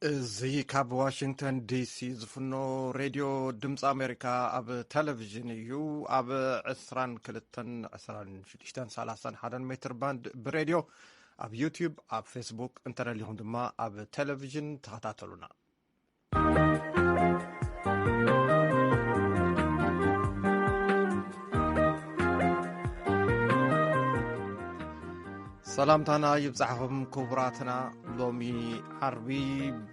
እዚ ካብ ዋሽንግተን ዲሲ ዝፍኖ ሬድዮ ድምፂ ኣሜሪካ ኣብ ቴሌቪዥን እዩ። ኣብ ዕስራን ክልተን፣ ዕስራን ሽዱሽተን፣ ሰላሳን ሓደን ሜትር ባንድ ብሬድዮ፣ ኣብ ዩቲዩብ፣ ኣብ ፌስቡክ፣ እንተደሊኹም ድማ ኣብ ቴሌቪዥን ተኸታተሉና። ሰላምታና ይብጻሕኹም ክቡራትና። ሎሚ ዓርቢ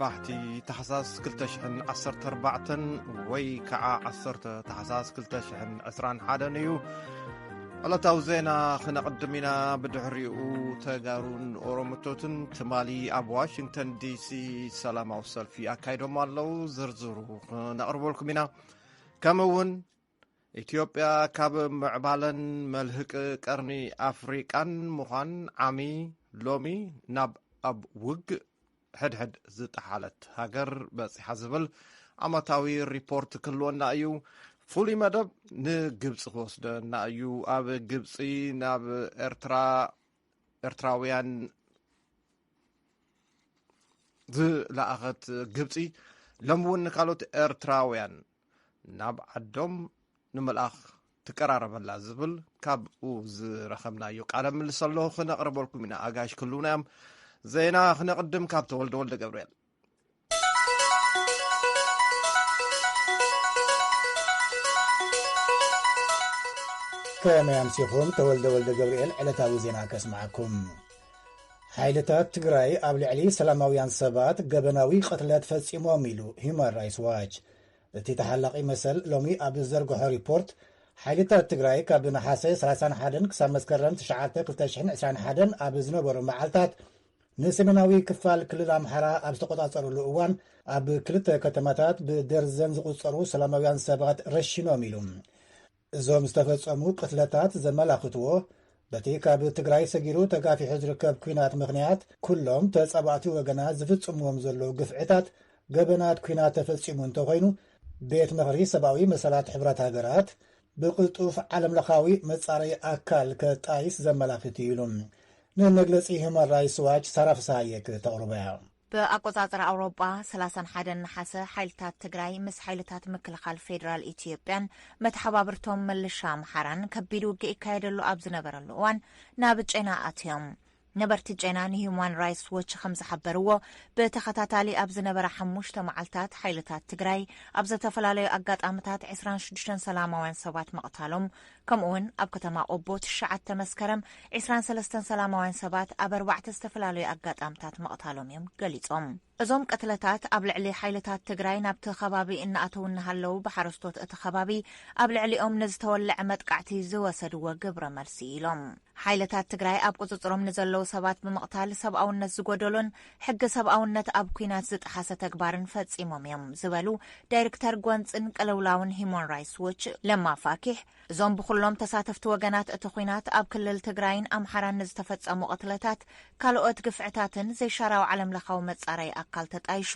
ባሕቲ ታሕሳስ ክልተ ሽሕን ዓሰርተ ኣርባዕተን ወይ ከዓ ዓሰርተ ታሕሳስ ክልተ ሽሕን ዕስራን ሓደን እዩ። ዕለታዊ ዜና ክነቕድም ኢና። ብድሕሪኡ ተጋሩን ኦሮሞቶትን ትማሊ ኣብ ዋሽንግተን ዲሲ ሰላማዊ ሰልፊ ኣካይዶም ኣለዉ። ዝርዝሩ ክነቕርበልኩም ኢና። ከምኡ እውን ኢትዮጵያ ካብ ምዕባለን መልህቅ ቀርኒ ኣፍሪቃን ምዃን ዓሚ ሎሚ ናብ ኣብ ውግእ ሕድሕድ ዝጠሓለት ሃገር በጺሓ ዝብል ዓመታዊ ሪፖርት ክህልወና እዩ። ፍሉይ መደብ ንግብጺ ክወስደና እዩ። ኣብ ግብጺ ናብ ኤርትራ፣ ኤርትራውያን ዝለኣኸት ግብጺ ሎሚ እውን ንካልኦት ኤርትራውያን ናብ ዓዶም ንምልኣኽ ትቀራረበላ ዝብል ካብኡ ዝረኸብናዮ ቃለ ምልልስ ኣሎ፣ ክነቕርበልኩም ኢና። ኣጋይሽ ክህልውና እዮም። ዜና ክነቕድም ካብ ተወልደ ወልደ ገብርኤል። ከመይ ኣምሲኹም? ተወልደ ወልደ ገብርኤል ዕለታዊ ዜና ከስምዓኩም። ሓይልታት ትግራይ ኣብ ልዕሊ ሰላማውያን ሰባት ገበናዊ ቅትለት ፈጺሞም ኢሉ ሂዩማን ራይትስ ዋች። እቲ ተሓላቒ መሰል ሎሚ ኣብ ዝዘርግሖ ሪፖርት፣ ሓይልታት ትግራይ ካብ ነሓሰ ሰላሳን ሓደን ክሳብ መስከረም ትሽዓተ ክልተ ሽሕን ዕስራን ሓደን ኣብ ዝነበሩ መዓልታት ንሰሜናዊ ክፋል ክልል ኣምሓራ ኣብ ዝተቆጻጸሩሉ እዋን ኣብ ክልተ ከተማታት ብደርዘን ዝቑጸሩ ሰላማውያን ሰባት ረሺኖም ኢሉ። እዞም ዝተፈጸሙ ቅትለታት ዘመላኽትዎ፣ በቲ ካብ ትግራይ ሰጊሩ ተጋፊሑ ዝርከብ ኲናት ምኽንያት፣ ኩሎም ተጻባእቲ ወገናት ዝፍጽምዎም ዘለዉ ግፍዕታት ገበናት ኲናት ተፈጺሙ እንተኾይኑ፣ ቤት ምኽሪ ሰብኣዊ መሰላት ሕብረት ሃገራት ብቕልጡፍ ዓለምለኻዊ መጻረዪ ኣካል ከጣይስ ዘመላኽት እዩ ኢሉ። ንመግለጺ ሂዩማን ራይትስ ዋች ሳራ ፍስሃየ ክተቕርቦ እያ። ብኣቆጻጽራ ኣውሮጳ፣ ሰላሳን ሓደን ነሓሰ ሓይልታት ትግራይ ምስ ሓይልታት ምክልኻል ፌዴራል ኢትዮጵያን መተሓባብርቶም ምልሻ ኣምሓራን ከቢድ ውግእ ይካየደሉ ኣብ ዝነበረሉ እዋን ናብ ጨና ኣትዮም። ነበርቲ ጨና ንሂዩማን ራይትስ ዎች ከም ዝሓበርዎ፣ ብተኸታታሊ ኣብ ዝነበረ ሓሙሽተ መዓልታት ሓይልታት ትግራይ ኣብ ዝተፈላለዩ ኣጋጣምታት ዕስራን ሽዱሽተን ሰላማውያን ሰባት ምቕታሎም፣ ከምኡውን ኣብ ከተማ ቆቦ ትሽዓተ መስከረም ዕስራን ሰለስተን ሰላማውያን ሰባት ኣብ ኣርባዕተ ዝተፈላለዩ ኣጋጣምታት ምቕታሎም እዮም ገሊጾም። እዞም ቅትለታት ኣብ ልዕሊ ሓይልታት ትግራይ ናብቲ ከባቢ እናኣተዉ እናሃለዉ፣ ብሓረስቶት እቲ ከባቢ ኣብ ልዕሊኦም ንዝተወለዐ መጥቃዕቲ ዝወሰድዎ ግብረ መልሲ ኢሎም። ሓይልታት ትግራይ ኣብ ቁጽጽሮም ንዘለዉ ሰባት ብምቕታል ሰብኣውነት ዝጎደሎን ሕጊ ሰብኣውነት ኣብ ኲናት ዝጠሓሰ ተግባርን ፈጺሞም እዮም ዝበሉ ዳይሬክተር ጎንጽን ቅልውላውን ሂዩማን ራይትስ ዎች ለማ ፋኪሕ፣ እዞም ብኹሎም ተሳተፍቲ ወገናት እቲ ኲናት ኣብ ክልል ትግራይን ኣምሓራን ንዝተፈጸሙ ቅትለታት፣ ካልኦት ግፍዕታትን ዘይሻራዊ ዓለምለኻዊ መጻረዪ ኣካል ተጣይሹ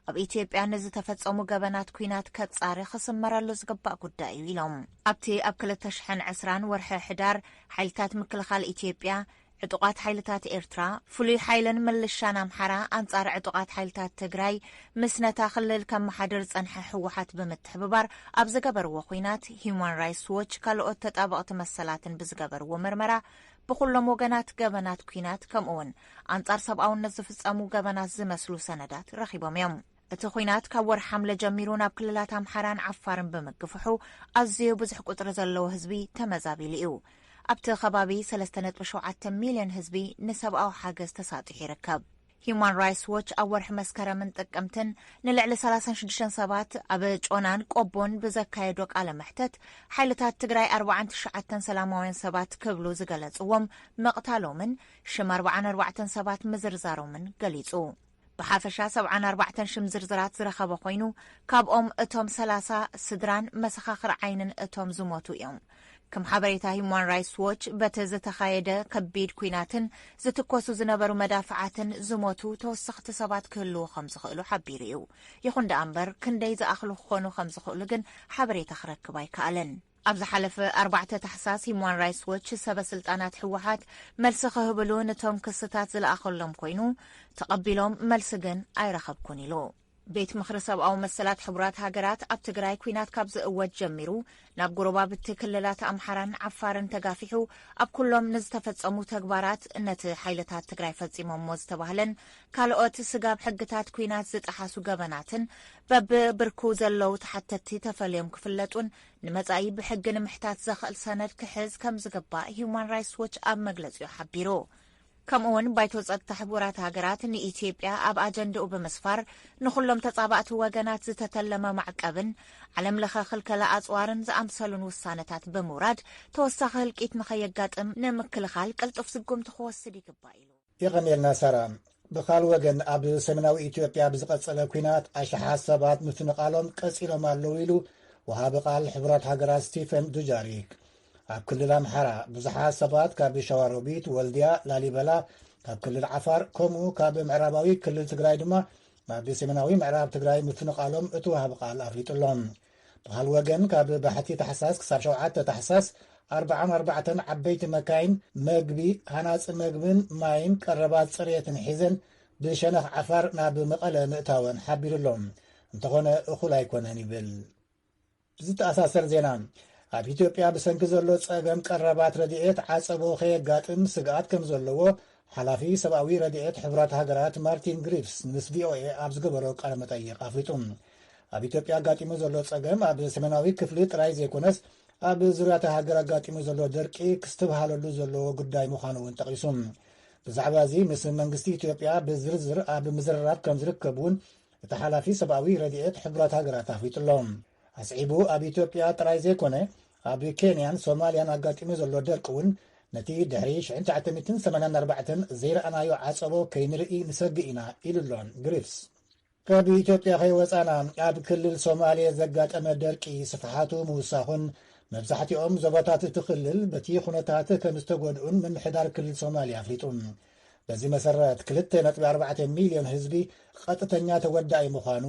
ኣብ ኢትዮጵያ ንዝተፈጸሙ ገበናት ኲናት ከጻሪ ክስመረሉ ዝግባእ ጉዳይ እዩ ኢሎም። ኣብቲ ኣብ ክልተ ሽሕን ዕስራን ወርሒ ሕዳር ሓይልታት ምክልኻል ኢትዮጵያ ዕጡቓት ሓይልታት ኤርትራ፣ ፍሉይ ሓይልን ምልሻን ኣምሓራ ኣንጻር ዕጡቓት ሓይልታት ትግራይ ምስ ነታ ክልል ከመሓድር ዝጸንሐ ህወሓት ብምትሕብባር ኣብ ዝገበርዎ ኲናት፣ ሂዩማን ራይትስ ዎች ካልኦት ተጣበቕቲ መሰላትን ብዝገበርዎ ምርመራ፣ ብኹሎም ወገናት ገበናት ኲናት ከምኡውን ኣንጻር ሰብኣውነት ዝፍጸሙ ገበናት ዝመስሉ ሰነዳት ረኺቦም እዮም። እቲ ኲናት ካብ ወርሒ ሓምለ ጀሚሩ ናብ ክልላት ኣምሓራን ዓፋርን ብምግፍሑ፣ ኣዝዩ ብዙሕ ቁጽሪ ዘለዎ ህዝቢ ተመዛቢሉ እዩ። ኣብቲ ከባቢ ሰለስተ ነጥቢ ሸውዓተ ሚልዮን ህዝቢ ንሰብኣዊ ሓገዝ ተሳጢሑ ይርከብ። ሂዩማን ራይትስ ዎች ኣብ ወርሒ መስከረምን ጥቅምትን ንልዕሊ ሰላሳን ሽዱሽተን ሰባት ኣብ ጮናን ቆቦን ብዘካየዶ ቃለ መሕተት፣ ሓይልታት ትግራይ ኣርባዓን ትሽዓተን ሰላማውያን ሰባት ክብሉ ዝገለጽዎም ምቕታሎምን ሽም ኣርባዓን ኣርባዕተን ሰባት ምዝርዛሮምን ገሊጹ። ብሓፈሻ ሰብዓን ኣርባዕተን ሽም ዝርዝራት ዝረኸበ ኮይኑ፣ ካብኦም እቶም ሰላሳ ስድራን መሰኻኽር ዓይንን እቶም ዝሞቱ እዮም። ከም ሓበሬታ ሂዩማን ራይትስ ዎች፣ በቲ ዝተኻየደ ከቢድ ኲናትን ዝትኮሱ ዝነበሩ መዳፍዓትን ዝሞቱ ተወሰኽቲ ሰባት ክህልዉ ከም ዝኽእሉ ሓቢሩ እዩ። ይኹን ደኣ እምበር፣ ክንደይ ዝኣኽሉ ክኾኑ ከም ዝኽእሉ ግን ሓበሬታ ክረክብ ኣይከኣለን። ኣብ ዝሓለፈ ኣርባዕተ ታሕሳስ ሂዩማን ራይትስ ዎች ሰበ ስልጣናት ህወሓት መልሲ ክህብሉ ንቶም ክስታት ዝለኣኸሎም ኮይኑ፣ ተቐቢሎም መልሲ ግን ኣይረኸብኩን ኢሉ። ቤት ምኽሪ ሰብኣዊ መሰላት ሕቡራት ሃገራት ኣብ ትግራይ ኲናት ካብ ዝእወጅ ጀሚሩ ናብ ጎረባብቲ ክልላት ኣምሓራን ዓፋርን ተጋፊሑ ኣብ ኩሎም ንዝተፈጸሙ ተግባራት ነቲ ሓይልታት ትግራይ ፈጺሞሞ ዝተባህለን ካልኦት ስጋብ ሕግታት ኲናት ዝጠሓሱ ገበናትን በብብርኩ ዘለዉ ተሓተትቲ ተፈልዮም ክፍለጡን ንመጻኢ ብሕጊ ንምሕታት ዘኽእል ሰነድ ክሕዝ ከም ዝግባእ ሂዩማን ራይትስ ዎች ኣብ መግለጺኡ ሓቢሩ። ከምኡውን ባይቶ ጸጥታ ሕቡራት ሃገራት ንኢትዮጵያ ኣብ ኣጀንድኡ ብምስፋር ንኹሎም ተጻባእቲ ወገናት ዝተተለመ ማዕቀብን ዓለም ለኸ ክልከላ ኣጽዋርን ዝኣምሰሉን ውሳነታት ብምውራድ ተወሳኺ ህልቂት ንኸየጋጥም ንምክልኻል ቅልጡፍ ስጉምቲ ክወስድ ይግባእ ኢሉ። የቐንየልና ሳራ። ብኻል ወገን ኣብ ሰሜናዊ ኢትዮጵያ ብዝቐጸለ ኲናት ኣሽሓት ሰባት ምፍንቓሎም ቀጺሎም ኣለዉ ኢሉ ወሃቢ ቃል ሕቡራት ሃገራት ስቲፈን ዱጃሪክ። ኣብ ክልል ኣምሓራ ብዙሓት ሰባት ካብ ሸዋሮቢት፣ ወልድያ፣ ላሊበላ፣ ካብ ክልል ዓፋር ከምኡ ካብ ምዕራባዊ ክልል ትግራይ ድማ ናብ ሰሜናዊ ምዕራብ ትግራይ ምፍንቓሎም እቲ ወሃቢ ቃል ኣፍሊጡሎም። ብኻል ወገን ካብ ባሕቲ ታሕሳስ ክሳብ ሸውዓተ ታሕሳስ ኣርባዓን ኣርባዕተን ዓበይቲ መካይን መግቢ፣ ሃናፂ መግብን ማይን ቀረባት ፅሬትን ሒዘን ብሸነኽ ዓፋር ናብ መቐለ ምእታወን ሓቢሩሎም። እንተኾነ እኹል ኣይኮነን ይብል። ብዝተኣሳሰር ዜና፣ ኣብ ኢትዮጵያ ብሰንኪ ዘሎ ጸገም ቀረባት ረድኤት ዓጸቦ ከየጋጥም ስግኣት ከም ዘለዎ ሓላፊ ሰብኣዊ ረድኤት ሕቡራት ሃገራት ማርቲን ግሪፍስ ምስ ቪኦኤ ኣብ ዝገበሮ ቃለ መጠይቕ ኣፍሊጡ። ኣብ ኢትዮጵያ ኣጋጢሙ ዘሎ ጸገም ኣብ ሰሜናዊ ክፍሊ ጥራይ ዘይኮነስ ኣብ ዙርያ እታ ሃገር ኣጋጢሙ ዘሎ ደርቂ ክስትብሃለሉ ዘለዎ ጉዳይ ምዃኑ እውን ጠቒሱ። ብዛዕባ እዚ ምስ መንግስቲ ኢትዮጵያ ብዝርዝር ኣብ ምዝርራብ ከም ዝርከብ እውን እቲ ሓላፊ ሰብኣዊ ረድኤት ሕቡራት ሃገራት ኣፍሊጡ ኣሎ። ኣስዒቡ ኣብ ኢትዮጵያ ጥራይ ዘይኮነ ኣብ ኬንያን ሶማልያን ኣጋጢሙ ዘሎ ደርቂ እውን ነቲ ድሕሪ ሽሕን ትሽዓተ ሚእትን ሰማንያን ኣርባዕተን ዘይረኣናዮ ዓጸቦ ከይንርኢ ንሰግእ ኢና ኢሉ ኣሎ ግሪፍስ። ካብ ኢትዮጵያ ከይወጻና ኣብ ክልል ሶማሌ ዘጋጠመ ደርቂ ስፍሓቱ ምውሳኹን መብዛሕትኦም ዞባታት እቲ ክልል በቲ ኩነታት ከም ዝተጎድኡን ምምሕዳር ክልል ሶማሌ ኣፍሊጡ። በዚ መሰረት ክልተ ነጥቢ ኣርባዕተ ሚልዮን ህዝቢ ቀጥተኛ ተጎዳኢ ምዃኑ፣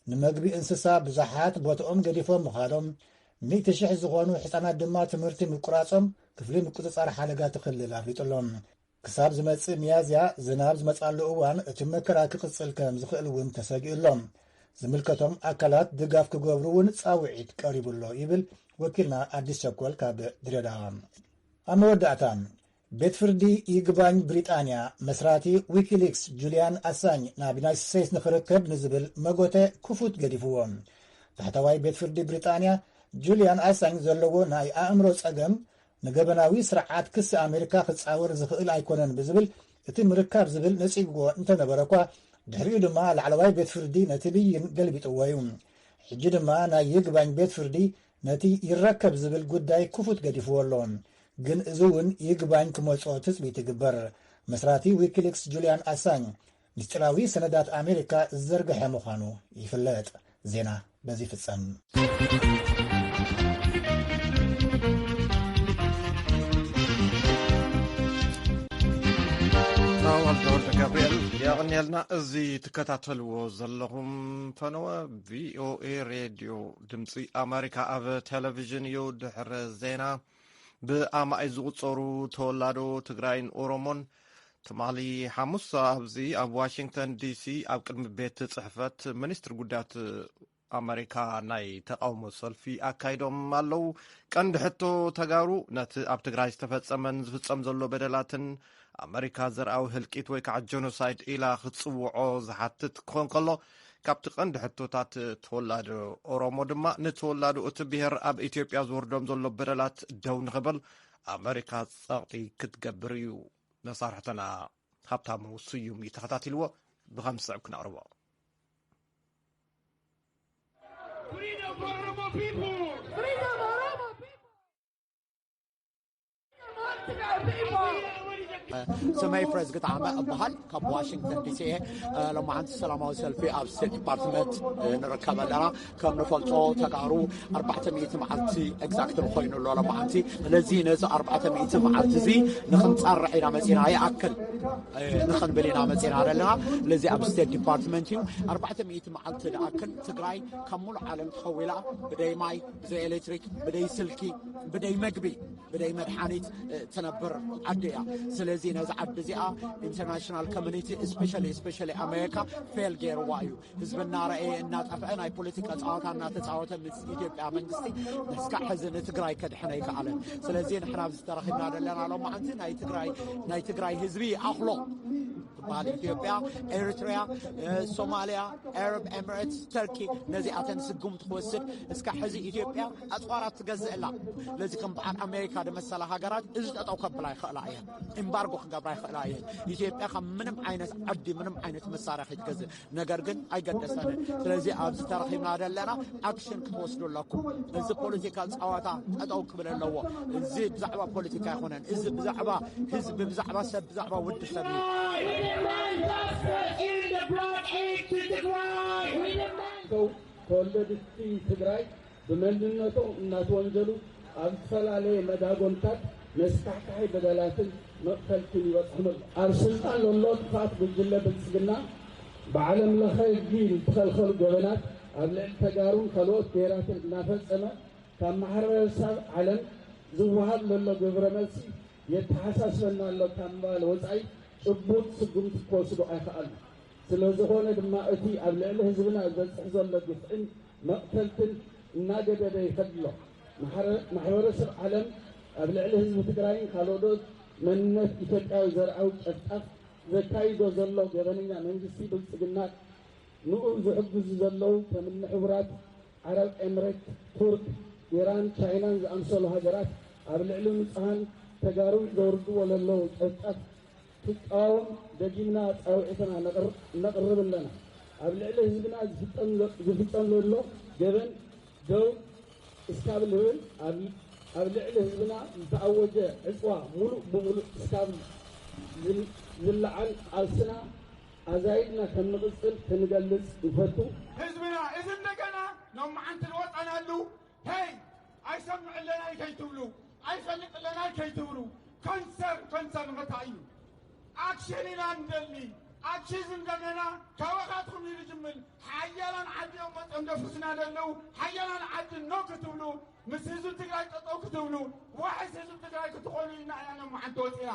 ንመግቢ እንስሳ ብዙሓት ቦትኦም ገዲፎም ምዃዶም፣ ሚእቲ ሽሕ ዝኾኑ ሕጻናት ድማ ትምህርቲ ምቁራጾም ክፍሊ ምቁጽጻር ሓደጋ እቲ ክልል ኣፍሊጡ ኣሎ። ክሳብ ዝመጽእ ሚያዝያ ዝናብ ዝመጽኣሉ እዋን እቲ መከራ ክቕጽል ከም ዝኽእል እውን ተሰጊኡ ኣሎ። ዝምልከቶም ኣካላት ድጋፍ ክገብሩ እውን ጻውዒት ቀሪቡ ኣሎ ይብል ወኪልና ኣዲስ ቸኮል ካብ ድሬዳዋ። ኣብ መወዳእታ፣ ቤት ፍርዲ ይግባኝ ብሪጣንያ መስራቲ ዊኪሊክስ ጁልያን ኣሳኝ ናብ ዩናይትድ ስቴትስ ንኽርከብ ንዝብል መጎተ ክፉት ገዲፍዎ። ታሕተዋይ ቤት ፍርዲ ብሪጣንያ ጁልያን ኣሳኝ ዘለዎ ናይ ኣእምሮ ጸገም ንገበናዊ ስርዓት ክሲ ኣሜሪካ ክጻወር ዝኽእል ኣይኮነን ብዝብል እቲ ምርካብ ዝብል ነጺግዎ እንተነበረ እኳ ድሕሪኡ ድማ ላዕለዋይ ቤት ፍርዲ ነቲ ብይን ገልቢጥዎ እዩ። ሕጂ ድማ ናይ ይግባኝ ቤት ፍርዲ ነቲ ይረከብ ዝብል ጉዳይ ክፉት ገዲፍዎ ኣሎ። ግን እዚ እውን ይግባኝ ክመጾ ትጽቢት ይግበር። መስራቲ ዊኪሊክስ ጁልያን ኣሳኝ ምስጢራዊ ሰነዳት ኣሜሪካ ዝዘርግሐ ምዃኑ ይፍለጥ። ዜና በዚ ይፍጸም። ተወልደ ወልደ ገብርኤል የቐንየልና። እዚ ትከታተልዎ ዘለኹም ፈነወ ቪኦኤ ሬድዮ ድምፂ ኣሜሪካ ኣብ ቴሌቪዥን እዩ። ድሕሪ ዜና ብኣማኢት ዝቑጸሩ ተወላዶ ትግራይን ኦሮሞን ትማሊ ሓሙስ ኣብዚ ኣብ ዋሽንግተን ዲሲ ኣብ ቅድሚ ቤት ጽሕፈት ሚኒስትሪ ጉዳያት ኣመሪካ ናይ ተቓውሞ ሰልፊ ኣካይዶም ኣለዉ። ቀንዲ ሕቶ ተጋሩ ነቲ ኣብ ትግራይ ዝተፈጸመን ዝፍጸም ዘሎ በደላትን ኣመሪካ ዘርኣዊ ህልቂት ወይ ከዓ ጀኖሳይድ ኢላ ክትጽውዖ ዝሓትት ክኾን ከሎ፣ ካብቲ ቀንዲ ሕቶታት ተወላዶ ኦሮሞ ድማ ንተወላዶ እቲ ብሔር ኣብ ኢትዮጵያ ዝወርዶም ዘሎ በደላት ደው ንኽብል ኣመሪካ ጸቕጢ ክትገብር እዩ። መሳርሕትና ሃብታሙ ስዩም እዩ ተኸታቲልዎ፣ ብኸም ዝስዕብ ክነቕርቦ። Freedom for Oromo people! Freedom for Oromo people! Freedom for Tigray people! ስመይ ፍረዝ ግጣመ እበሃል፣ ካብ ዋሽንግተን ዲሲ እየ። ሎማዓንቲ ሰላማዊ ሰልፊ ኣብ ስቴት ዲፓርትመንት ንርከብ ኣለና። ከም ንፈልጦ፣ ተጋሩ ኣርባዕተ ሚእቲ መዓልቲ ኤግዛክት ኮይኑ ኣሎ ሎማዓንቲ። ስለዚ ነዚ ኣርባዕተ ሚእቲ መዓልቲ እዚ ንክንፀርሕ ኢና መፂና፣ ይኣክል ንክንብል ኢና መፂና ዘለና። ስለዚ ኣብ ስቴት ዲፓርትመንት እዩ። ኣርባዕተ ሚእቲ መዓልቲ ዝኣክል ትግራይ ካብ ሙሉእ ዓለም ተኸዊላ፣ ብደይ ማይ፣ ብዘይ ኤሌክትሪክ፣ ብደይ ስልኪ፣ ብደይ መግቢ፣ ብደይ መድሓኒት ትነብር ዓዲ እያ። ስለዚ ነዚ ዓዲ እዚኣ ኢንተርናሽናል ኮሚኒቲ፣ ስፔሻሊ ስፔሻሊ ኣሜሪካ፣ ፌል ገይርዋ እዩ። ህዝቢ እናረኣየ እናጠፍአ፣ ናይ ፖለቲካ ፀዋታ እናተፃወተ ምስ ኢትዮጵያ መንግስቲ እስካዕ ሕዚ ንትግራይ ከድሕን ኣይከኣለን። ስለዚ ንሕና ኣብዚ ተረኺብና ዘለና ሎማዓንቲ ናይ ትግራይ ናይ ትግራይ ህዝቢ ይኣኽሎ ትበሃል። ኢትዮጵያ፣ ኤርትርያ፣ ሶማልያ፣ ኣረብ ኤምሬትስ፣ ተርኪ፣ ነዚኣተን ስጉምቲ ክወስድ እስካዕ ሕዚ ኢትዮጵያ ኣፅዋራት ትገዝእ ኣላ። ስለዚ ከም በዓል ኣሜሪካ ዝመሰላ ሃገራት እዚ ጠጠው ከብላ ይኽእላ እየን፣ ኤምባርጎ ክገብራ ይኽእላ እየን። ኢትዮጵያ ካብ ምንም ዓይነት ዓዲ ምንም ዓይነት መሳርያ ከይትገዝእ፣ ነገር ግን ኣይገደሰንን። ስለዚ ኣብዚ ተረኺብና ዘለና ኣክሽን ክትወስዱ ኣለኩም። እዚ ፖለቲካል ፀዋታ ጠጠው ክብል ኣለዎ። እዚ ብዛዕባ ፖለቲካ ኣይኮነን። እዚ ብዛዕባ ህዝቢ፣ ብዛዕባ ሰብ፣ ብዛዕባ ውዲ ሰብ እዩ። ተወለድቲ ትግራይ ብመንነቶም እናተወንጀሉ ኣብ ዝተፈላለየ መዳጎንታት መስካሕካሒ በደላትን መቕተልትን ይበፅሖም ኣሎ። ኣብ ስልጣን ዘሎ ጥፍኣት ጉጅለ ብልፅግና ብዓለም ለኸ ህጊ ዝተኸልኸሉ ገበናት ኣብ ልዕሊ ተጋሩን ካልኦት ብሄራትን እናፈፀመ ካብ ማሕበረሰብ ዓለም ዝወሃብ ዘሎ ግብረ መልሲ የተሓሳስበና ኣሎ ካብ ምባል ወፃኢ ጭቡጥ ስጉምቲ ክወስዱ ኣይኸኣሉ። ስለዝኾነ ድማ እቲ ኣብ ልዕሊ ህዝብና ዝበፅሕ ዘሎ ግፍዕን መቕተልትን እናገደደ ይኸድ ኣሎ። ማሕበረሰብ ዓለም ኣብ ልዕሊ ህዝቢ ትግራይን ካልኦት መንነት ኢትዮጵያዊ ዘርኣዊ ጨፍጫፍ ዘካይዶ ዘሎ ገበነኛ መንግስቲ ብልፅግና ንኡ ዝሕግዙ ዘለዉ ከም እኒ ሕቡራት ዓረብ ኤምሬት፣ ቱርክ፣ ኢራን፣ ቻይናን ዝኣምሰሉ ሃገራት ኣብ ልዕሊ ንፁሃን ተጋሩ ዘውርድዎ ዘለዉ ጨፍጫፍ ክቃወም ደጊምና ፃውዒትና ነቕርብ ኣለና። ኣብ ልዕሊ ህዝብና ዝፍፀም ዘሎ ገበን ደው እስካብ ንብል ኣብ ልዕሊ ህዝብና ዝተኣወጀ ዕፅዋ ሙሉእ ብሙሉእ እስካብ ዝለዓል ቃልስና ኣዛይድና ከም ንቕፅል ክንገልፅ ንፈቱ። ህዝብና እዚ እንደገና ሎማዓንቲ ዝወፀናሉ ሄይ ኣይሰምዕ ኣለናይ ከይትብሉ ኣይፈልጥ ኣለናይ ከይትብሉ ኮንሰር ኮንሰር ንኸታ እዩ ኣክሽን ኢና እንደሊ ኣክሽን እንደገና ካባኻትኩም እዩ ዝጅምል ሓያላን ዓዲ እዮም መፅኦም ደፍርስና ዘለዉ ሓያላን ዓዲ ኖ ክትብሉ ምስ ህዝቢ ትግራይ ጠጠው ክትብሉ ዋሕስ ህዝቢ ትግራይ ክትኾኑ ኢልና ኢና ሎማዓንቲ ወፂና።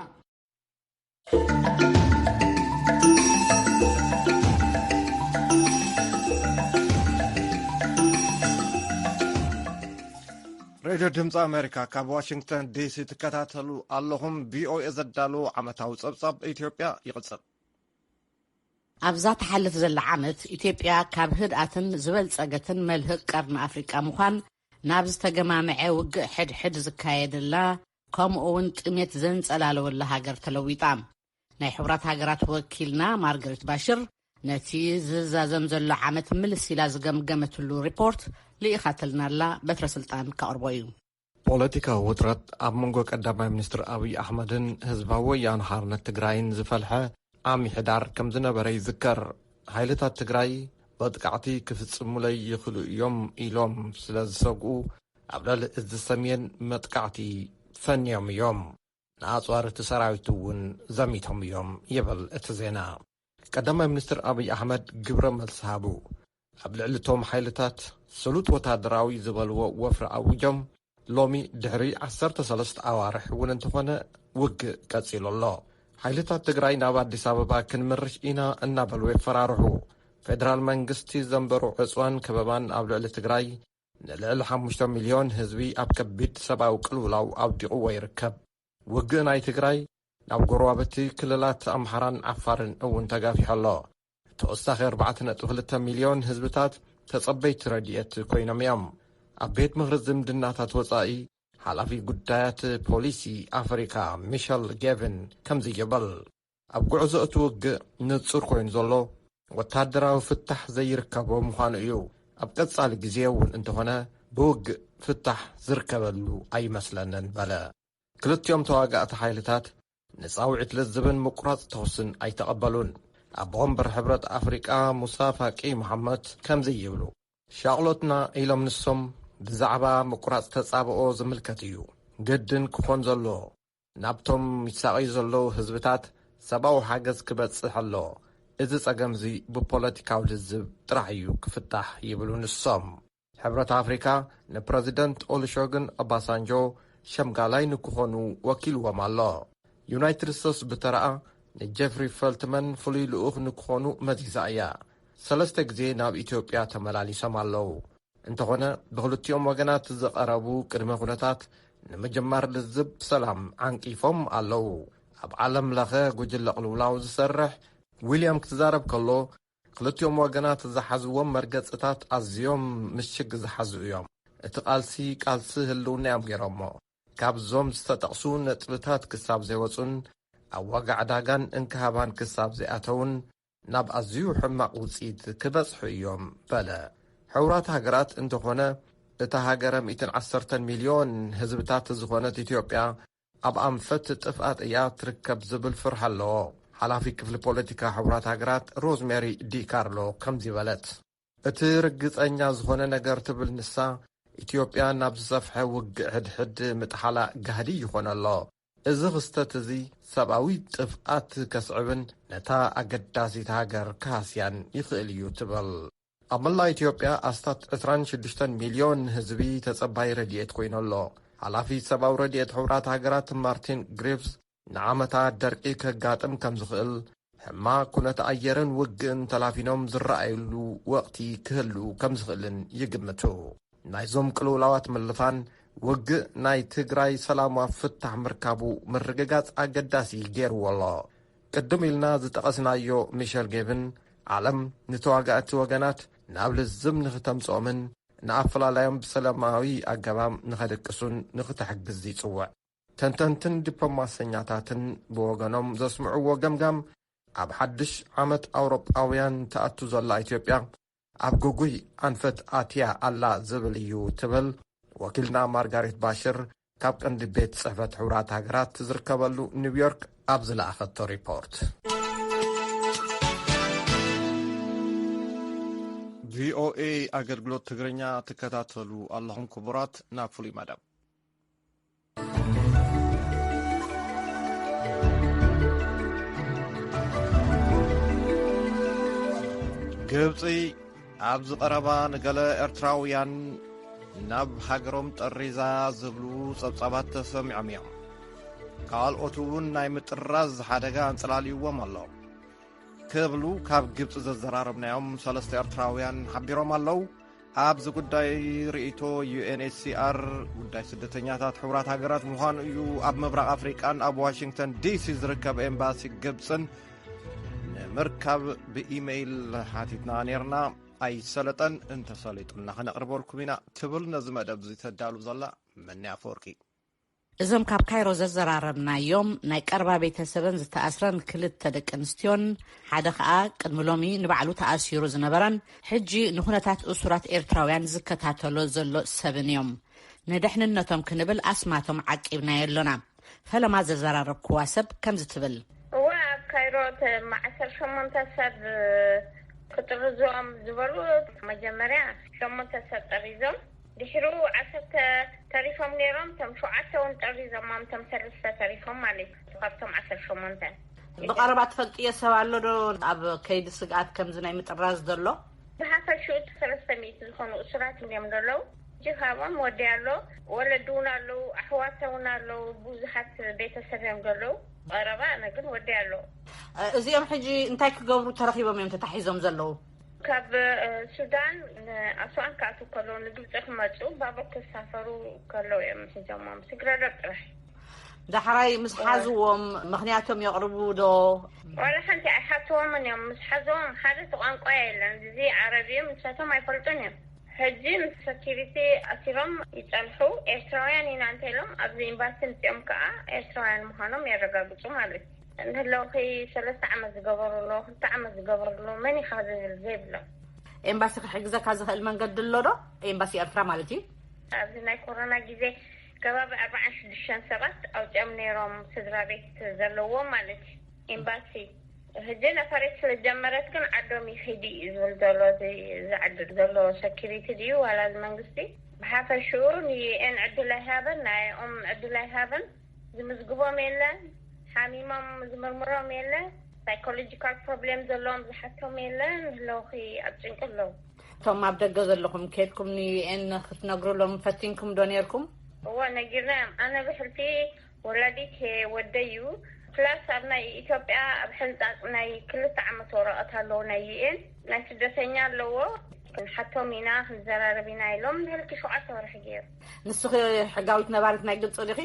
ሬድዮ ድምፂ ኣሜሪካ ካብ ዋሽንግተን ዲሲ ትከታተሉ ኣለኹም። ቪኦኤ ዘዳለዎ ዓመታዊ ፀብፃብ ኢትዮጵያ ይቕፅል። ኣብዛ ትሓልፍ ዘላ ዓመት ኢትዮጵያ ካብ ህድኣትን ዝበልፀገትን መልህቕ ቀርኒ ኣፍሪቃ ምዃን ናብ ዝተገማምዐ ውግእ ሕድሕድ ዝካየደላ ከምኡ እውን ጥሜት ዘንጸላለወላ ሃገር ተለዊጣ። ናይ ሕቡራት ሃገራት ወኪልና ማርገሪት ባሽር ነቲ ዝዛዘም ዘሎ ዓመት ምልስ ኢላ ዝገምገመትሉ ሪፖርት ልኢኻትልና ኣላ። በትረ ስልጣን ከቕርቦ እዩ። ፖለቲካዊ ውጥረት ኣብ መንጎ ቀዳማይ ሚኒስትር ኣብይ ኣሕመድን ህዝባዊ ወያነ ሓርነት ትግራይን ዝፈልሐ ዓሚ ሕዳር ከም ዝነበረ ይዝከር። ሓይልታት ትግራይ መጥቃዕቲ ክፍጽሙለይ ይኽእሉ እዮም ኢሎም ስለ ዝሰግኡ ኣብ ልዕሊ እዚ ሰሜን መጥቃዕቲ ፈንዮም እዮም። ንኣፅዋር እቲ ሰራዊት እውን ዘሚቶም እዮም ይብል እቲ ዜና። ቀዳማይ ሚኒስትር ኣብይ ኣሕመድ ግብረ መልሲ ሃቡ። ኣብ ልዕሊ እቶም ሓይልታት ስሉጥ ወታደራዊ ዝበልዎ ወፍሪ ኣዊጆም ሎሚ ድሕሪ ዓሰርተ ሰለስተ ኣዋርሕ እውን እንተኾነ ውግእ ቀፂሉ ኣሎ። ሓይልታት ትግራይ ናብ ኣዲስ ኣበባ ክንምርሽ ኢና እናበሉ የፈራርሑ። ፌደራል መንግስቲ ዘንበሮ ዕፅዋን ከበባን ኣብ ልዕሊ ትግራይ ንልዕሊ ሓሙሽተ ሚልዮን ህዝቢ ኣብ ከቢድ ሰብኣዊ ቅልውላው ኣውዲቕዎ ይርከብ። ውግእ ናይ ትግራይ ናብ ጎረባብቲ ክልላት ኣምሓራን ዓፋርን እውን ተጋፊሑ ኣሎ። ተወሳኺ ኣርባዕተ ነጥቢ ክልተ ሚልዮን ህዝብታት ተጸበይቲ ረድኤት ኮይኖም እዮም። ኣብ ቤት ምኽሪ ዝምድናታት ወጻኢ ሓላፊ ጉዳያት ፖሊሲ ኣፍሪካ ሚሸል ጌቪን ከምዚ ይብል። ኣብ ጉዕዞ እቲ ውግእ ንጹር ኮይኑ ዘሎ ወታደራዊ ፍታሕ ዘይርከቦ ምዃኑ እዩ። ኣብ ቀጻሊ ግዜ እውን እንተኾነ ብውግእ ፍታሕ ዝርከበሉ ኣይመስለንን በለ። ክልቲኦም ተዋጋእቲ ሓይልታት ንጻውዒት ልዝብን ምቁራጽ ተኹስን ኣይተቐበሉን። ኣቦ ወንበር ሕብረት ኣፍሪቃ ሙሳ ፋቂ መሓመድ ከምዚ ይብሉ። ሻቕሎትና ኢሎም ንሶም ብዛዕባ ምቁራጽ ተጻብኦ ዝምልከት እዩ። ግድን ክኾን ዘለዎ ናብቶም ይሳቐዩ ዘለዉ ህዝብታት ሰብኣዊ ሓገዝ ክበጽሕ ኣለዎ። እዚ ጸገምዚ ብፖለቲካዊ ልዝብ ጥራሕ እዩ ክፍታሕ ይብሉ ንሶም። ሕብረት ኣፍሪካ ንፕረዚደንት ኦሉሸግን ኦባሳንጆ ሸምጋላይ ንክኾኑ ወኪልዎም ኣሎ። ዩናይትድ ስቴትስ ብተረኣ ንጀፍሪ ፈልትመን ፍሉይ ልኡኽ ንክኾኑ መዚዛ እያ። ሰለስተ ግዜ ናብ ኢትዮጵያ ተመላሊሶም ኣለዉ። እንተኾነ ብክልቲኦም ወገናት ዝቐረቡ ቅድመ ኩነታት ንምጅማር ልዝብ ሰላም ዓንቂፎም ኣለዉ። ኣብ ዓለም ለኸ ጉጅለ ቅልውላው ዝሰርሕ ዊልያም ክዛረብ ከሎ፣ ክልቲኦም ወገናት ዝሓዝዎም መርገጽታት ኣዝዮም ምሽግ ዝሓዙ እዮም። እቲ ቃልሲ ቃልሲ ህልውና እዮም ገይሮሞ። ካብዞም ዝተጠቕሱ ነጥብታት ክሳብ ዘይወጹን ኣብ ዋጋ ዕዳጋን እንክሃባን ክሳብ ዘይኣተውን ናብ ኣዝዩ ሕማቕ ውጽኢት ክበጽሑ እዮም በለ። ሕቡራት ሃገራት እንተኾነ እታ ሃገረ ሚእትን ዓሰርተን ሚልዮን ህዝብታት ዝኾነት ኢትዮጵያ ኣብ ኣንፈት ጥፍኣት እያ ትርከብ ዝብል ፍርሒ ኣለዎ። ሓላፊ ክፍሊ ፖለቲካ ሕቡራት ሃገራት ሮዝሜሪ ዲ ካርሎ ከምዚ በለት። እቲ ርግጸኛ ዝኾነ ነገር ትብል ንሳ፣ ኢትዮጵያ ናብ ዝሰፍሐ ውግእ ሕድሕድ ምጥሓላ ጋህዲ ይኾነ ኣሎ። እዚ ክስተት እዚ ሰብኣዊ ጥፍኣት ከስዕብን ነታ ኣገዳሲት ሃገር ክሃስያን ይኽእል እዩ ትብል። ኣብ መላእ ኢትዮጵያ ኣስታት ዕስራን ሽዱሽተን ሚልዮን ህዝቢ ተጸባይ ረድኤት ኮይኑ ኣሎ። ሓላፊ ሰብኣዊ ረድኤት ሕቡራት ሃገራት ማርቲን ግሪፍስ ንዓመታት ደርቂ ከጋጥም ከም ዝኽእል፣ ሕማቕ ኩነተ ኣየርን ውግእን ተላፊኖም ዝረኣየሉ ወቕቲ ክህሉ ከም ዝኽእልን ይግምቱ። ናይዞም ቅልውላዋት ምልፋን ውግእ ናይ ትግራይ ሰላማዊ ፍታሕ ምርካቡ ምርግጋጽ ኣገዳሲ ገይርዎ ኣሎ። ቅድም ኢልና ዝጠቐስናዮ ሚሸል ጌብን ዓለም ንተዋጋእቲ ወገናት ናብ ልዝብ ንኽተምጽኦምን ንኣፈላላዮም ብሰላማዊ ኣገባብ ንኸድቅሱን ንኽተሕግዝ ይጽውዕ። ተንተንትን ዲፕሎማሰኛታትን ብወገኖም ዘስምዕዎ ገምጋም፣ ኣብ ሓድሽ ዓመት ኣውሮጳውያን ትኣቱ ዘላ ኢትዮጵያ ኣብ ግጉይ ኣንፈት ኣትያ ኣላ ዝብል እዩ ትብል ወኪልና ማርጋሬት ባሽር ካብ ቀንዲ ቤት ጽሕፈት ሕቡራት ሃገራት ዝርከበሉ ኒውዮርክ ኣብ ዝለኣኸቶ ሪፖርት። ቪኦኤ ኣገልግሎት ትግርኛ ትከታተሉ ኣለኹም ክቡራት። ናብ ፍሉይ መደብ። ግብጺ ኣብዚ ቀረባ ንገለ ኤርትራውያን ናብ ሃገሮም ጠሪዛ ዝብሉ ጸብጻባት ተሰሚዖም እዮም። ካልኦት እውን ናይ ምጥራዝ ሓደጋ ኣንጸላልይዎም ኣሎ ክብሉ ካብ ግብጺ ዘዘራረብናዮም ሰለስተ ኤርትራውያን ሓቢሮም ኣለዉ። ኣብዚ ጉዳይ ርእይቶ ዩኤንኤችሲኣር ጉዳይ ስደተኛታት ሕቡራት ሃገራት ምዃኑ እዩ ኣብ ምብራቕ ኣፍሪቃን ኣብ ዋሽንግተን ዲሲ ዝርከብ ኤምባሲ ግብጽን ንምርካብ ብኢሜይል ሓቲትና ነይርና። ኣይሰለጠን፣ እንተሰሊጡና ከነቕርበልኩም ኢና ትብል ነዚ መደብ እዚ ተዳሉ ዘላ መኒ ኣፈወርቂ። እዞም ካብ ካይሮ ዘዘራረብናዮም ናይ ቀረባ ቤተሰበን ዝተኣስረን ክልተ ደቂ ኣንስትዮን ሓደ ከኣ ቅድሚ ሎሚ ንባዕሉ ተኣሲሩ ዝነበረን ሕጂ ንኩነታት እሱራት ኤርትራውያን ዝከታተሎ ዘሎ ሰብን እዮም። ንደሕንነቶም ክንብል ኣስማቶም ዓቂብናዮ ኣሎና። ፈለማ ዘዘራረብክዋ ሰብ ከምዚ ትብል። እወ፣ ኣብ ካይሮ ተ-፣ ዓሰርተ ሸሞንተ ሰብ ክጥርዞም ዝበሉ መጀመርያ ሸሞንተ ሰብ ጠሪዞም፣ ድሕሩ ዓሰርተ ተሪፎም ነይሮም። እቶም ሸውዓተ እውን ጠሪዞም፣ እቶም ሰለስተ ተሪፎም ማለት እዩ። ካብቶም ዓሰርተ ሸሞንተ ብቐረባ ትፈልጥዮ ሰብ ኣሎ ዶ ኣብ ከይዲ ስግኣት ከምዚ ናይ ምጥራዝ ዘሎ? ብሓፈሽኡ ሰለስተ ሚእቲ ዝኾኑ እሱራት እዮም ዘለዉ። ሕጂ ካብኦም ወዲ ኣሎ፣ ወለዲ እውን ኣለዉ፣ ኣሕዋተ እውን ኣለዉ፣ ብዙሓት ቤተሰብ እዮም ዘለዉ። ቀረባ ኣነ ግን ወዲ ኣሎ። እ፣ እዚኦም ሕጂ እንታይ ክገብሩ ተረኺቦም እዮም ተታሒዞም ዘለዉ? ካብ፣ እ፣ ሱዳን ንኣስዋን ክኣትዉ ከለዉ ንግብፂ ክመፁ ባቡር ክሳፈሩ ከለዉ እዮም ሒዞሞም። ስግረዶብ ጥራሕ። ዳሕራይ ምስ ሓዝዎም ምኽንያቶም የቕርቡ ዶ? ዋላ ሓንቲ ኣይሓትዎምን እዮም። ምስ ሓዝዎም ሓደ እቲ ቋንቋ የለን። እዚ ዓረብ እዩ፣ ንሳቶም ኣይፈልጡን እዮም። ሕጂ ምስ ሰኪሪቲ ኣሲሮም ይጸንሑ። ኤርትራውያን ኢና እንተ ኢሎም ኣብዚ ኤምባሲ ምጺኦም ከኣ ኤርትራውያን ምዃኖም የረጋግጹ ማለት እዩ። እንህለውኺ ሰለስተ ዓመት ዝገበሩ ኣለዉ፣ ክልተ ዓመት ዝገበሩ ኣለዉ፣ መን ኢኻ ዝብል ዘይብሎም። ኤምባሲ ክሕግዘካ ዝኽእል መንገዲ ኣሎ ዶ? ኤምባሲ ኤርትራ ማለት እዩ። ኣብዚ ናይ ኮሮና ግዜ ከባቢ ኣርባዓን ሽዱሽተን ሰባት ኣውፂኦም ነይሮም፣ ስድራ ቤት ዘለዎም ማለት እዩ። ኤምባሲ ሕጂ ነፈሬት ስለጀመረት ግን ዓዶም ይኸይድ እዩ ዝብል ዘሎ እዚ ዝዓድር ዘሎ ሰኪሪቲ ድዩ ዋላ እዚ መንግስቲ? ብሓፈሽኡ ንዩኤን ዕድል ኣይሃበን፣ ንኣይኦም ዕድል ኣይሃበን። ዝምዝግቦም የለን፣ ሓሚሞም ዝምርምሮም የለ፣ ሳይኮሎጂካል ፕሮብሌም ዘለዎም ዝሓቶም የለ። ንህለውኺ ኣብ ጭንቂ ኣለዉ። እቶም ኣብ ደገ ዘለኹም ከድኩም ንዩኤን ክትነግሩሎም ፈቲንኩም ዶ ነርኩም? እዎ ነጊርና እዮም። ኣነ ብሕልፊ ወላዲት ወደይ እዩ። ፕላስ ኣብ ናይ ኢትዮጵያ ኣብ ሕንፃፅ ናይ ክልተ ዓመት ወረቐት ኣለዎ ናይ ዩኤን ናይ ስደተኛ ኣለዎ። ክንሓቶም ኢና ክንዘራረብ ኢና ኢሎም ንህልኪ ሸውዓተ ወርሒ ገይሩ። ንስኺ ሕጋዊት ነባሪት ናይ ግብፂ ዲኺ?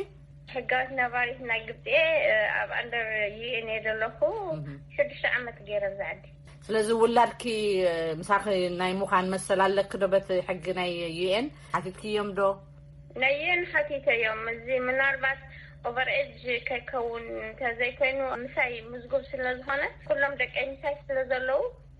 ሕጋዊት ነባሪት ናይ ግብፂ እየ። ኣብ ኣንደር ዩኤን እየ ዘለኹ። ሽዱሽተ ዓመት ገይረ ኣብዚ ዓዲ። ስለዚ ውላድኪ ምሳኺ ናይ ምዃን መሰል ኣለኪ ዶ? በቲ ሕጊ ናይ ዩኤን ሓቲትክዮም ዶ? ናይ ዩኤን ሓቲተዮም። እዚ ምናልባት ኦቨር ኤጅ ከይከውን እንተዘይኮይኑ ምሳይ ምዝጉብ ስለ ዝኾነ ኩሎም ደቀይ ምሳይ ስለ ዘለዉ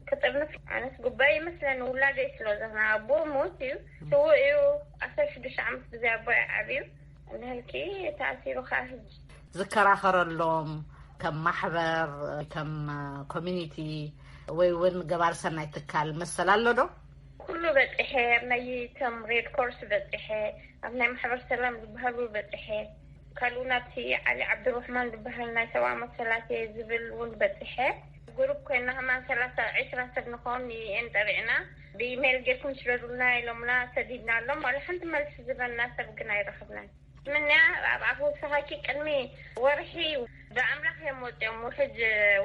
ክጥርንፍ ኣነስ ጉባኤ ይመስለኒ። ውላደይ ስለ ዝኾነ ኣቦ ሞት እዩ፣ ስዉእ እዩ። ዓሰርተ ሽዱሽተ ዓመት ብዘይ ኣቦ እዩ ዓብዩ። እንድሕልኪ ተኣሲሩ ከዓ ሕጂ ዝከራኸረሎም ከም ማሕበር፣ ከም ኮሚኒቲ ወይ እውን ገባር ሰናይ ትካል መሰል ኣሎ ዶ? ኩሉ በፂሐ፣ ኣብ ናይ ቶም ሬድ ኮርስ በፂሐ፣ ኣብ ናይ ማሕበር ሰላም ዝበሃሉ በፂሐ፣ ካልኡ ናብቲ ዓሊ ዓብዱርሕማን ዝበሃል ናይ ሰብኣዊ መሰላት እየ ዝብል እውን በፂሐ። ጉሩፕ ኮይና ከማን ሰላሳ ዒስራ ሰብ ንኸውን ዩኤን ጠሪዕና ብኢሜይል ጌርኩም ስደዱልና ኢሎምና ሰዲድናሎም። ዋላ ሓንቲ መልሲ ዝበና ሰብ ግን ኣይረኸብናን። ምንያ ኣብ ኣፍ ወሰኻኪ ቅድሚ ወርሒ ብኣምላኽ እዮም ወፂኦም፣ ውሕጅ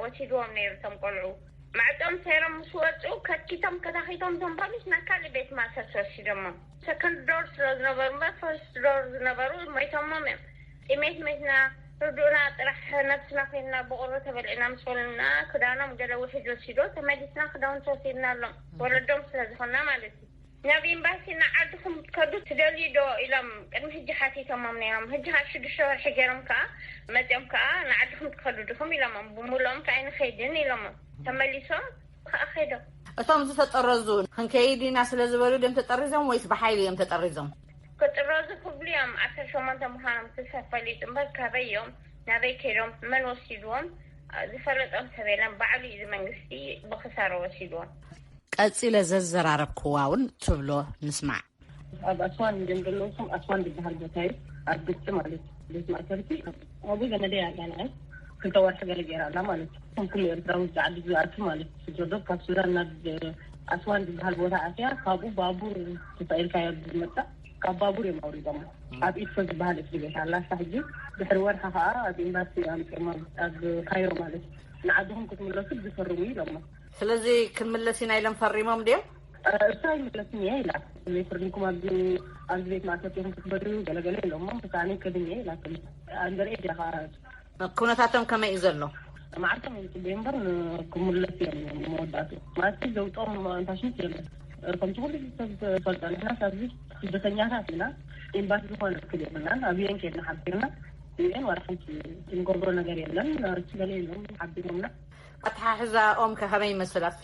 ወሲድዎም ነይሩ። እቶም ቆልዑ ማዕፆም ሰይሮም ምስ ወፁ ከትኪቶም ከታኺቶም እቶም ፖሊስ ናብ ካልእ ቤት ማእሰርቲ ወሲዶሞም። ሰከንድ ዶር ስለ ዝነበሩ እምበር ፈርስት ዶር ዝነበሩ ሞይቶሞም እዮም። ጥሜት ሜትና ርዱእና ጥራሕ ነብስና ኮይንና ብቁሪ ተበሊዕና ምስ በሉና ክዳኖም ገለ ውሕጅ ወሲዶ ተመሊስና ክዳውንቲ ወሲድናሎም ወለዶም ስለ ዝኾንና ማለት እዩ። ናብ ኤምባሲ ንዓድኹም ክትከዱ ትደልዩ ዶ ኢሎም ቅድሚ ሕጂ ሓቲቶሞም ነይሮም። ሕጂ ካብ ሽዱሽተ ወርሒ ገይሮም ከዓ መፂኦም ከዓ ንዓድኹም ትከዱ ድኹም ኢሎሞም። ብምልኦም ከዓ ኣይንኸይድን ኢሎሞም። ተመሊሶም ከዓ ከይዶም። እቶም ዝተጠረዙ ክንከይድ ኢና ስለ ዝበሉ ድዮም ተጠሪዞም ወይስ ብሓይሊ እዮም ተጠሪዞም? ክጥረዙ ክብሉ እዮም። ዓሰርተ ሸሞንተ ምዃኖም እቲ ሰብ ፈሊጡ እምበር ካበይ እዮም ናበይ ከይዶም መን ወሲድዎም ዝፈለጦም ሰብ የለን። ባዕሉ እዩ እዚ መንግስቲ ብክሳራ ወሲድዎም። ቀጺለ ዘዘራረብክዋ እውን ትብሎ ንስማዕ። ኣብ ኣስዋን እዮም ዘለዉ። እሱም ኣስዋን ዝበሃል ቦታ እዩ፣ ኣብ ግብፂ ማለት እዩ። ቤት ማእሰርቲ ኣብኡ ዘመደይ ኣላ፣ ንዓይ ክልተ ወርሒ ገለ ገይራ ኣላ ማለት እዩ። ከም ኩሉ ኤርትራዊ ኣብዚ ዓዲ ዝኣቱ ማለት እዩ። ስደዶ ካብ ሱዳን ናብ ኣስዋን ዝበሃል ቦታ ኣትያ፣ ካብኡ ባቡር ተሳኢልካ እዮም ዝመፅእ። ካብ ባቡር እዮም ኣውሪዶም ኣብ ኢድፎ ዝበሃል እስሪ ቤት ኣላ። እሳ ሕጂ ድሕሪ ወርሒ ከዓ ኣብ ኤምባሲ ኣምፅኦም ኣብ ካይሮ ማለት እዩ። ንዓድኹም ክትምለሱ ዝፈርሙ ኢሎሞ። ስለዚ ክንምለስ ኢና ኢሎም ፈሪሞም ድዮም? እሳ ኣይምለስን እየ ኢላ። ዘይፈርምኩም ኣብዚ ኣብዚ ቤት ማእሰርቲ ኢኹም ክትበሉ ገለገለ ኢሎሞ። ብሳዕኒ ክድን እየ ኢላትኒ። ኣንደር ኤጅ እያ ከዓ። ኩነታቶም ከመይ እዩ ዘሎ? መዓልቶም እዮም ፅበዩ እምበር ክምለሱ እዮም መወዳእቱ። ማለት ዘውፅኦም ኣንታሽንት የለን። ከምቲ ኩሉ ሰብ ዝፈልጦ ንሕና ኣብዚ ስደተኛታት ኢና። ኤምባሲ ዝኾነ ክል የብልናን። ኣብ ዩኤን ከድና ሓቢርና ዩኤን ዋላ ሓንቲ እንገብሮ ነገር የለን። እሱ ገለ የለን ሓቢሮምና። ኣተሓሕዛኦም ከ ከመይ ይመስል ኣብቲ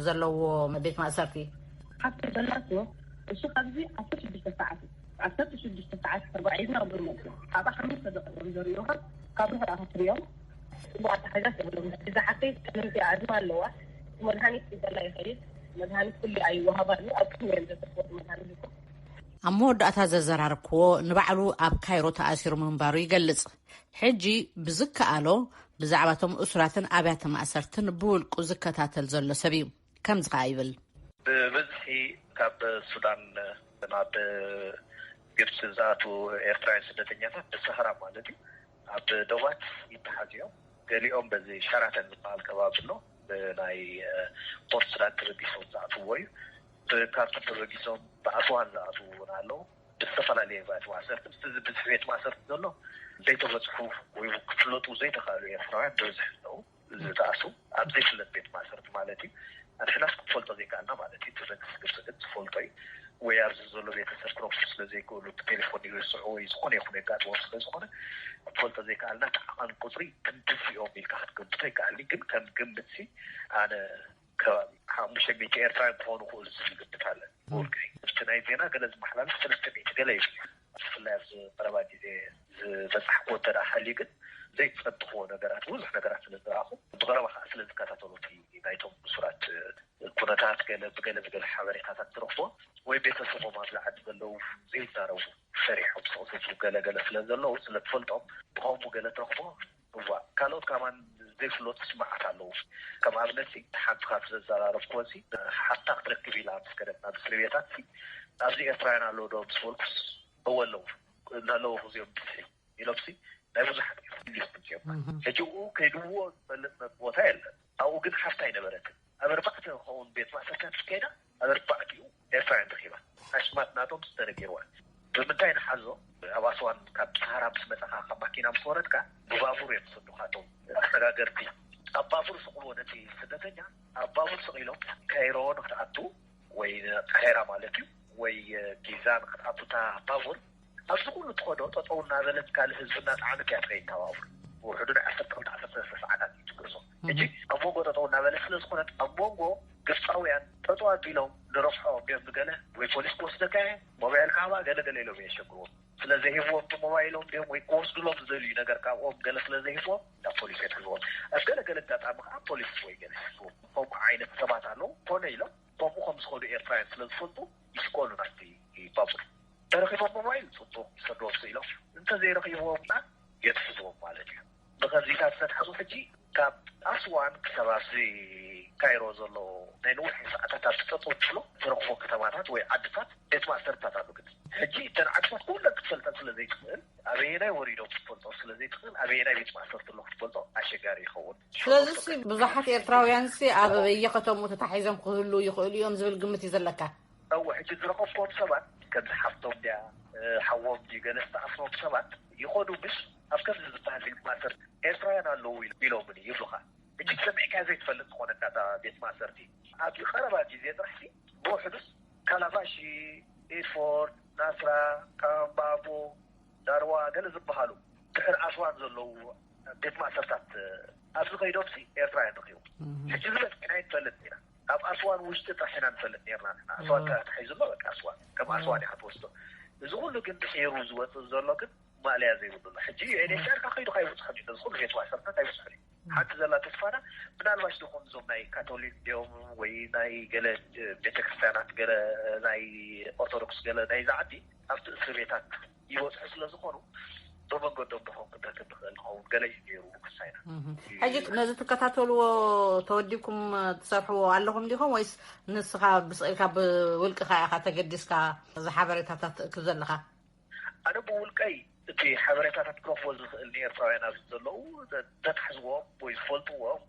ዘለዎ ቤት ማእሰርቲ? ሓፍተይ ዘላቶ እሱ ካብዚ ዓሰርተ ሽዱሽተ ሰዓት እዩ። ዓሰርተ ሽዱሽተ ሰዓት ተጓዒዝና ኣብኡ መፅና። ካብኣ ሓሙሽተ ደቂቕ እዮም ዘርእዩኻ። ካብ ርሑቕ ኢኻ ትሪኦም። ጽቡቕ ኣተሓሕዛ የብሎም። እዛ ሓፍተይ ጠለምቲ ኣዝማ ኣለዋ። መድሃኒት ሒዘላ ይኸይድ። መድሃኒት ኩሉ ኣይወሃባን እዩ። ኣብ ቅድሚ እዮም ዘስርሕዎ መድሃኒት ይኹን። ኣብ መወዳእታ ዘዘራረብክዎ ንባዕሉ ኣብ ካይሮ ተኣሲሩ ምንባሩ ይገልጽ። ሕጂ ብዝከኣሎ ብዛዕባ እቶም እሱራትን ኣብያተ ማእሰርትን ብውልቁ ዝከታተል ዘሎ ሰብ እዩ። ከምዚ ከኣ ይብል። ብብዝሒ ካብ ሱዳን ናብ ግብፂ ዝኣትዉ ኤርትራውያን ስደተኛታት ብሰሃራ ማለት እዩ ኣብ ደባት ይተሓዙ እዮም። ገሊኦም በዚ ሸራተን ዝበሃል ከባቢ ኣሎ፣ ብናይ ፖርት ሱዳን ተበጊሶም ዝኣትውዎ እዩ። ብካርቱም ተበጊሶም ብኣስዋን ዝኣትዉ እውን ኣለዉ። ብዝተፈላለየ ባት ማእሰርቲ ምስቲ እዚ ብዝሒ ቤት ማእሰርቲ ዘሎ ዘይተበፅሑ ወይ ክፍለጡ ዘይተኽኣሉ ኤርትራውያን ብብዝሒ ኣለዉ። ዝተኣስሩ ኣብ ዘይፍለጥ ቤት ማእሰርቲ ማለት እዩ። ኣንሕናስ ክንፈልጦ ዘይከኣልና ማለት እዩ። እቲ መንግስቲ ግብፂ ግን ዝፈልጦ እዩ። ወይ ኣብዚ ዘሎ ቤተሰብ ክረኽቡ ስለ ዘይክእሉ ብቴሌፎን ይርስዑ ወይ ዝኾነ ይኹን የጋጥሞም ስለ ዝኾነ ክንፈልጦ ዘይከኣልና፣ እቲ ዓቐን ቁፅሪ ክንድዚ እዮም ኢልካ ክትገምቶ ኣይከኣልን። ግን ከም ግምትሲ ኣነ ከባቢ ሓሙሽተ ሚእቲ ኤርትራውያን ክኾኑ ይኽእሉ ዝብል ግምት ኣለ። ብውልቀይ እቲ ናይ ዜና ገለ ዝመሓላለፍ ሰለስተ ሚእቲ ገለ ይብል። ብፍላይ ኣብዚ ቀረባ ግዜ ዝበጻሕኩዎ እንተ ደኣ ሃልዩ ግን ዘይትጸብኽዎ ነገራት፣ ብዙሕ ነገራት ስለ ዝረኣኹ፣ ብቐረባ ከኣ ስለ ዝከታተሎ እቲ ናይቶም እሱራት ኩነታት ገለ ብገለ ብገለ ሓበሬታታት ትረኽቦ ወይ ቤተሰቦም ኣብዚ ዓዲ ዘለዉ ዘይዛረቡ ፈሪሖም ስቕ ዝብሉ ገለ ገለ ስለ ዘለዉ ስለ ትፈልጦም ብኸምኡ ገለ ትረኽቦ እዋ ካልኦት ካማን ዘይፍለጡ ስማዓት ኣለዉ። ከም ኣብነት ሲ ሓንቲ ካብ ዘዘራረብክወን ሲ ሓፍታ ክትረክብ ኢላ ምስ ከደት ናብ እስሪ ቤታት ሲ ኣብዚ ኤርትራውያን ኣለዉ ዶ ምስ በልኩስ እወ ኣለዉ እናለዉ እዚኦም ብዝሒ ኢሎምሲ ናይ ብዙሓት እዮም። ሕጂ ኡ ከይድዎ ዝፈልጥ ቦታ የለን። ኣብኡ ግን ሓፍታ ኣይነበረትን። ኣብ ኣርባዕተ ክኸውን ቤት ማእሰርታት ከይዳ ኣብ ኣርባዕቲኡ ኤርትራውያን ረኺባ። ኣሽማት ናቶም ዝተነገርዋ ብምንታይ ንሓዞ? ኣብ ኣስዋን ካብ ሰሃራ ምስ መጻኻ ካብ ማኪና ምስ ወረድካ ብባቡር እዮም ዝሰዱኻ እቶም ኣሰጋገርቲ። ኣብ ባቡር ይሰቕልዎ ነቲ ስደተኛ። ኣብ ባቡር ሰቒሎም ካይሮ ንክትኣቱ ወይ ቃሄራ ማለት እዩ ወይ ጊዛ ንክትኣቱ እታ ባቡር ኣብዚ ኩሉ ትኸዶ ጠጠው እናበለት ካልእ ህዝቢ እናፀዓነት እያ ትኸይድ እታ ባቡር። ውሕዱ ናይ ዓሰርተ ክልተ ዓሰርተ ሰለስተ ሰዓታት እዩ ትጉዕዞ። ሕጂ ኣብ መንጎ ጠጠው እናበለት ስለ ዝኾነት ኣብ መንጎ ግብፃውያን ጠጠው ኣቢሎም ንረብሖ ቢዮም ብገለ ወይ ፖሊስ ክወስደካ እየ ሞባይል ካባ ገለ ገለ ኢሎም የሸግርዎም። ስለ ዘይህብዎም ብሞባይሎም ድዮም ወይ ክወስዱሎም ዝደልዩ ነገር ካብኦም ገለ ስለ ዘይህብዎም ናብ ፖሊስ የትሕዝዎም። ኣብ ገለ ገለ ኣጋጣሚ ከዓ ፖሊስ ወይ ገለ ይሕዝዎም። ከምኡ ዓይነት ሰባት ኣለዉ። ኮነ ኢሎም ከምኡ ከም ዝኾኑ ኤርትራውያን ስለ ዝፈልጡ ይስቆሉ ናብቲ ባቡር። ተረኺቦም ሞባይል ጽቡቕ ይሰድዎም ስኢሎም እንተዘይረኺብዎም ከኣ የትሕዝዎም ማለት እዩ። ብኸምዚታት ዝተትሓዙ ሕጂ ካብ ኣስዋን ክሳብ ኣብዚ ካይሮ ዘሎ ናይ ነዊሕ ሰዓታት ኣብ ትጠጠው ትብሎ ትረኽቦ ከተማታት ወይ ዓድታት ቤት ማእሰርታት ኣሉ። ግን ሕጂ እተን ዓድታት ኩለን ክትፈልጠን ስለ ዘይትኽእል ኣበየናይ ወሪዶም ክትፈልጦ ስለ ዘይትኽእል ኣበየናይ ቤት ማእሰርቲ ኣሎ ክትፈልጦ ኣሸጋሪ ይኸውን። ስለዚ ሲ ብዙሓት ኤርትራውያን ሲ ኣብ በየከተሙ ተታሒዞም ክህሉ ይኽእሉ እዮም ዝብል ግምት እዩ ዘለካ? እወ ሕጂ ዝረኸብኩም ሰባት ከምዚ ሓፍቶም ድያ ሓዎም ድዩ ገለ ዝተኣስሮም ሰባት ይኸዱ ምሽ ኣብ ከምዚ ዝበሃል ቤት ማእሰርቲ ኤርትራውያን ኣለዉ ኢሎምኒ ይብሉኻ። ሕጂ ሰሚዕካ ዘይትፈልጥ ዝኾነካ እታ ቤት ማእሰርቲ ኣብዚ ቀረባ ግዜ ጥራሕ ሲ ብውሕዱስ ካላባሺ፣ ኢድፎርድ፣ ናስራ፣ ካምባቦ፣ ዳርዋ ገለ ዝበሃሉ ድሕሪ ኣስዋን ዘለዉ ቤት ማእሰርታት ኣብዚ ከይዶምሲ ኤርትራውያን ረኺቡ። ሕጂ ዝበዝሐ ናይ ንፈልጥ ኢና። ኣብ ኣስዋን ውሽጢ ጥራሕ ኢና ንፈልጥ ነርና ንሕና። ኣስዋን ተታሒዙ ኣሎ በቃ ኣስዋን ከም ኣስዋን ኢኻ ትወስዶ። እዚ ኩሉ ግን ድሒሩ ዝወፅእ ዘሎ ግን ማእለያ ዘይብሉ ኣሎ። ሕጂ ዩኤንኤችሲኣር ከይዱ ካይበፅሖ እዚ ኩሉ ቤት ማእሰርታት ኣይበፅሖ። ሓንቲ ዘላ ተስፋና ምናልባሽ ዶ ከምዞም ናይ ካቶሊክ ድዮም ወይ ናይ ገለ ቤተክርስትያናት ገለ ናይ ኦርቶዶክስ ገለ ናይዛ ዓዲ ኣብቲ እስር ቤታት ይበፅሑ ስለ ዝኾኑ ብመንገዶም ድኾን ክንረክብ ንኽእል ንኸውን ገለ እዩ ነይሩ ክሳይና። ሕጂ ነዚ ትከታተልዎ ተወዲብኩም ትሰርሕዎ ኣለኹም ዲኹም ወይስ ንስኻ ብስቕ ኢልካ ብውልቅኻ ኢኻ ተገዲስካ እዚ ሓበሬታታት ትእክብ ዘለኻ? ኣነ ብውልቀይ እቲ ሓበሬታታት ክረኽቦ ዝኽእል ንኤርትራውያን ኣብዚ ዘለዉ ዘትሕዝዎም ወይ ዝፈልጥዎም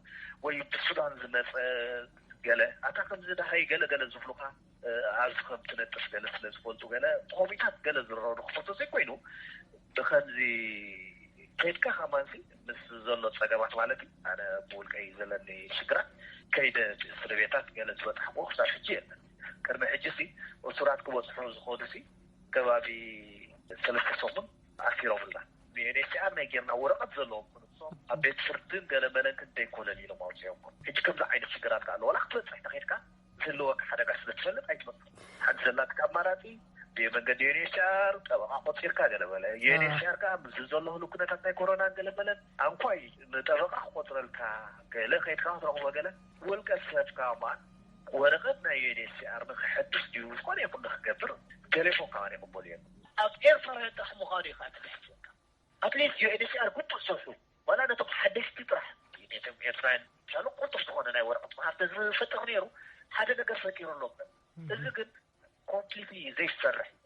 ወይ ብሱዳን ዝመፀ ገለ ኣታ ከምዚ ደሃይ ገለ ገለ ዝብሉኻ ኣብዚ ከም ትነጥፍ ገለ ስለ ዝፈልጡ ገለ ብኮሚታት ገለ ዝረሩ ክፈቶ ዘይኮይኑ ብከምዚ ከድካ ከማንሲ ምስ ዘሎ ፀገማት ማለት እዩ። ኣነ ብውልቀይ ዘለኒ ሽግራት ከይደ እስር ቤታት ገለ ዝበፅሕዎ ክሳብ ሕጂ የለን። ቅድሚ ሕጂ ሲ እሱራት ክበፅሑ ዝኸዱ ሲ ከባቢ ሰለስተ ሰሙን ኣሲሮምልና። ዩኤንኤችሲኣር ናይ ጌርና ወረቐት ዘለዎም ኩንሶም ኣብ ቤት ፍርድን ገለ መለን ክንደይ ኮለል ኢሎም ኣውፅኦም። ሕጂ ከምዚ ዓይነት ሽግራት ከኣ ኣሎ። ዋላ ክትበፅሕ ተኸድካ ዝህልወካ ሓደጋ ስለ ትፈልጥ ኣይትበፅሕ። ሓንቲ ዘላትካ ኣማራፂ ብመንገዲ ዩኤንኤችሲኣር ጠበቓ ቆፂርካ ገለ በለ። ዩኤንኤችሲኣር ከኣ ምስ ዘሎ ህሉ ኩነታት ናይ ኮሮናን ገለ መለን ኣንኳይ ንጠበቓ ክቆፅረልካ ገለ ከይድካ ክትረኽቦ ገለ ውልቀ ሰብ ከማን ወረቐት ናይ ዩኤንኤችሲኣር ንክሐድስ ድዩ ዝኾነ ይኹን ንክገብር ቴሌፎን ከማን ይቕበሉ እዮም። ኣብ ኤርትራውያን ጥራሕ ምዃኑ እዩ ከዓ ተታሒዝካ ኣትሊስት ዩኤንኤችሲኣር ግቡእ ዝሰርሑ ዋላ ነቶም ሓደሽቲ ጥራሕ ነቶም ኤርትራውያን ሻሉ ቅልጡፍ ዝኾነ ናይ ወረቐት መሃር ተዝፈጥር ነይሩ ሓደ ነገር ፈጢሩ ኣሎ። እዚ ግን ኮምፕሊትሊ ዘይሰርሕ እዩ።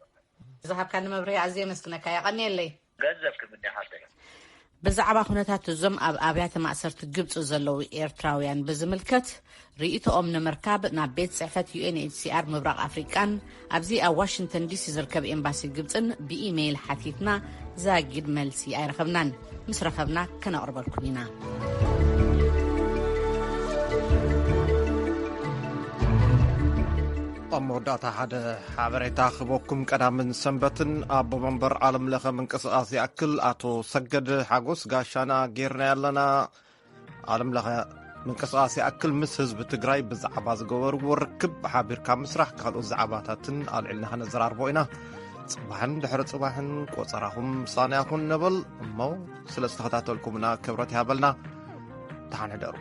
ዝሃብካኒ መብርሂ ኣዝየ የመስግነካ። የቐንየለይ። ገንዘብ ክምኒ ሓፍተይ። ብዛዕባ ኩነታት እዞም ኣብ ኣብያተ ማእሰርቲ ግብፂ ዘለዉ ኤርትራውያን ብዝምልከት ርእይቶኦም ንምርካብ ናብ ቤት ፅሕፈት ዩኤንኤችሲኣር ምብራቕ ኣፍሪቃን ኣብዚ ኣብ ዋሽንግተን ዲሲ ዝርከብ ኤምባሲ ግብፅን ብኢሜይል ሓቲትና ዛጊድ መልሲ ኣይረኸብናን። ምስ ረኸብና ከነቕርበልኩም ኢና። ኣብ መወዳእታ ሓደ ሓበሬታ ክህበኩም። ቀዳምን ሰንበትን ኣቦ መንበር ዓለም ለኸ ምንቅስቓስ ይኣክል ኣቶ ሰገድ ሓጎስ ጋሻና ጌርና ያለና ዓለም ለኸ ምንቅስቓስ ይኣክል ምስ ህዝቢ ትግራይ ብዛዕባ ዝገበርዎ ርክብ ሓቢርካ ምስራሕ ካልኦት ዛዕባታትን ኣልዒልና ከነዘራርቦ ኢና። ጽባሕን ድሕሪ ጽባሕን ቆጸራኹም ምሳና ይኹን ንብል እሞ፣ ስለ ዝተኸታተልኩምና ክብረት ይሃበልና። ደሓን ሕደሩ።